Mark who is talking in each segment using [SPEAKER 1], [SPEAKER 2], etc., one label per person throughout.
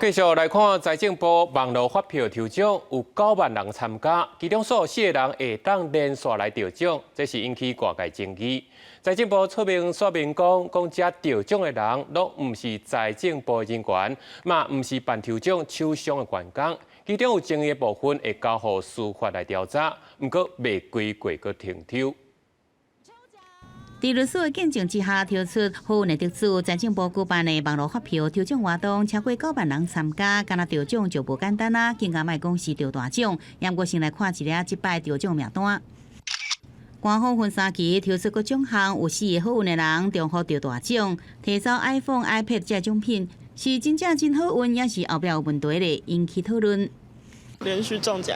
[SPEAKER 1] 繼續來看財政部網路發票抽獎，有9萬人參加，其中所有四个人會當連續來著獎，這是引起外界爭議。財政部出面說明講，講這著獎的人攏毋是財政部人員，嘛毋是辦抽獎廠商的員工，其中有爭議的部分會交予司法來調查，毋過未規過閣停抽。
[SPEAKER 2] 佇律師的見證之下，抽出好運的得主。財政部舉辦的網路發票抽獎活動，超過九萬人參加，敢若著獎就無簡單啦，更加莫講是著大獎。毋過先來看一下這擺著獎名單。官方分三期抽出個獎項，有四個好運的人中予著大獎，提走 iPhone、iPad 這獎品，是真正真好運，抑是後壁有問題咧，引起討論。
[SPEAKER 3] 連續中獎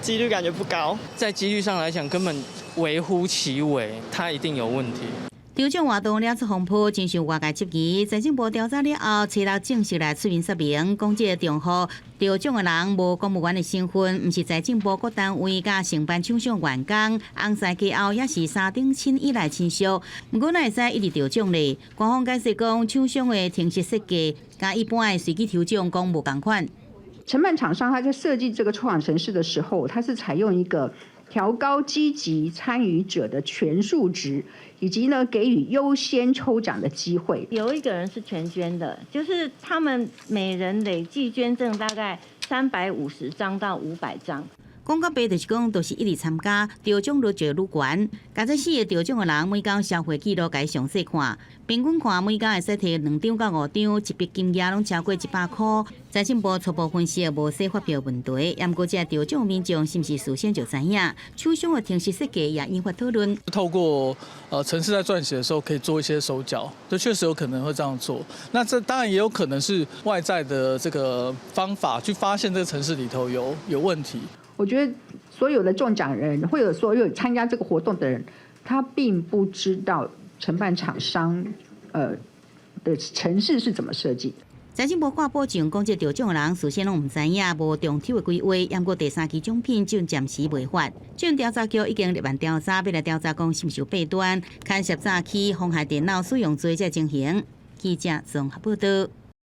[SPEAKER 3] 幾率感覺不高，
[SPEAKER 4] 在幾率上來講，根本微乎其微，它一定有問題。
[SPEAKER 2] 抽獎活動惹出風波，真受外界質疑。財政部調查了後，初六正式來出面說明，講這個中予著獎的人無公務員的身份，毋是財政部各單位佮承辦廠商員工，紅師家後也是三等親以內親屬。毋過哪會使一直著獎咧？官方解釋講，廠商的程式設計佮一般的隨機抽獎講無仝款。
[SPEAKER 5] 承辦廠商他在設計這個抽獎程式的時候，他是採用一個調高積極參與者的權數值，以及呢給予優先抽獎的機會。
[SPEAKER 6] 有一個人是全捐的，就是他們每人累計捐贈大概350張到500張。
[SPEAKER 2] 講較白就是講，都是一直參加，著獎率就愈懸。共這四個著獎的人，每工消費記錄共伊詳細看，平均看每工會使提兩張到五張，一筆金額攏超過100箍。財政部初步分析無寫發票問題，毋過這著獎民眾是毋是事先就知影？廠商的程式設計也引發討論。
[SPEAKER 7] 透過程式在撰寫的時候，可以做一些手腳，這確實有可能會這樣做。那這當然也有可能是外在的這個方法去發現這個程式裡頭有問題。
[SPEAKER 5] 我覺得所有的中獎人，或者所有參加這個活動的人，他並不知道承辦廠商的程式是怎麼設計。
[SPEAKER 2] 財政部掛保證，講這著獎的人事先攏毋知影，無中抽的規劃，毋過第三期獎品就暫時未發。這調查局已經立案調查，欲來調查講是毋是有弊端，牽涉早期妨害電腦使用罪這情形。記者綜合報道。